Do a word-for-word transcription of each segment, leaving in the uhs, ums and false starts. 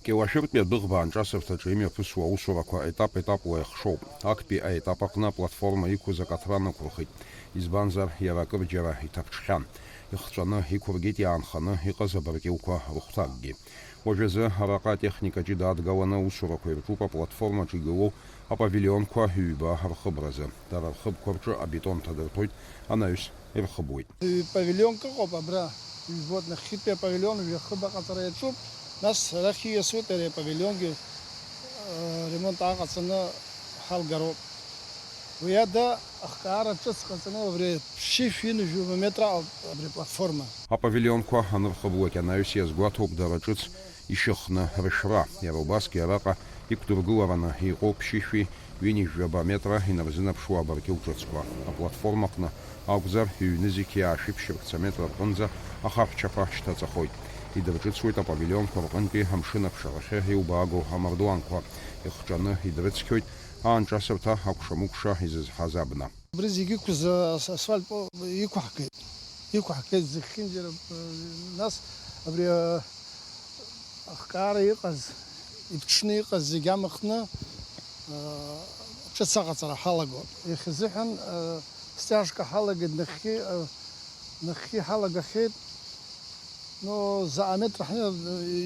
Кьуашәыртәи адәыӷба аанҿасырҭаҿы имҩаԥысуа аусурақәа етап-етапла ихшоуп. Актәи аетап аҟны аплатформа иқәыз акаҭра нықәырхит, избанзар, иара акырџьара иҭаԥҽхьан. Ихҵәаны иқәыргеит иаанханы иҟаз абаркьылқәа рыхәҭакгьы. Уажәазы араҟа атехника ҷыда адгаланы аусурақәа ирҿуп аплатформаҿы игылоу апавилионқәа ҩба рхыбразы. Дара рхыбқәа рҿы абетон ҭадырҭәоит, анаҩс ирхыбуеит. Ҩ-, павилионк ыҟоуп абра, ижәбоит, нахьхьитәи апавилион жәа хыб аҟаҵара иаҿуп, нас арахь ииасуеит ари апавилионгьы, э, ремонт аҟаҵаны ҳалгароуп. Уи ада ахкаара ҿыц ҟаҵаны абри ԥшьышә ҩынҩажәа метр аҟоуп абри аплатформа. Аплатформа анырхыблак анаҩс иазгәаҭоуп дара ҿыц ишьыхны рышәра. Иара убасгьы араҟа иқәдыргылараны иҟоу ԥшьышәи ҩынҩажәаба метра инарзынаԥшуа абаркьыл ҿыцқәа. Аплатформа аҟны акәзар, ҩ-нызқьи аашәи ԥшьыркца метра рҟынӡа ахаҳәчақәа шьҭаҵахоит. Идырҿыцуеит апавилионқәа рҟынтәи амшын аԥшаахьы иубаагоу амардуанқәа. Ихҿаны идрыцқьоит аанҿасырҭа акәша-мыкәша изызҳаз абна. Абри зегьы ықәыз ас-, асфальт по-, иқәаҳгеит. Иқәаҳгеит зехьынџьара, э, нас абри, э, ахкаара иҟаз, иԥҽны иҟаз зегь амхны, э, ҿыц аҟаҵара ҳалагоит. Иахьазыҳәан, э, стяжка ҳалагеит, нахьхьи, э, нахьхьи ҳалагахьеит. Ну, заҟа метра ҳны-,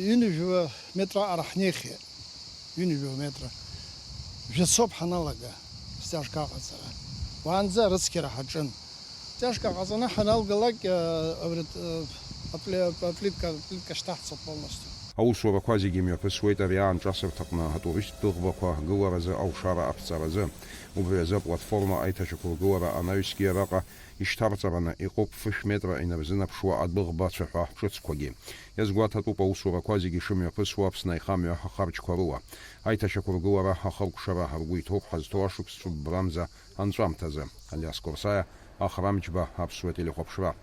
ҩынҩажәа метра аҟара ҳнеихьеит. Ҩынҩажәа метра. Жәацоуп ҳаналага, стяжка аҟаҵара. Уаанӡа арыцқьара ҳаҿын. Стяжка ҟаҵаны ҳаналгалак, э, абри, э, апле-, аплитка, аплитка шьҭаҳҵоит полностью. Аусурақәа зегьы мҩаԥысуеит ари аанҿасырҭаҟны атуристтә дәыӷбақәа гыларазы алшара аԥҵаразы. Убри азы аплатформа аиҭашьақәыргылара анаҩсгьы араҟа ишьҭарҵараны иҟоуп фышә метра инарзынаԥшуа адәыӷба ацәаҳәа ҿыцқәагьы. Иазгәаҭатәуп аусурақәа зегьы шымҩаԥысуа Аԥсны аихамҩа ахарџьқәа рыла. Аиҭашьақәыргылара ахыркәшара ргәы иҭоуп ҳазҭоу ашықәс ҿыббрамза анҵәамҭазы. Алиас Корсаиа, Ахрамџьба, Аԥсуа телехәаԥшра.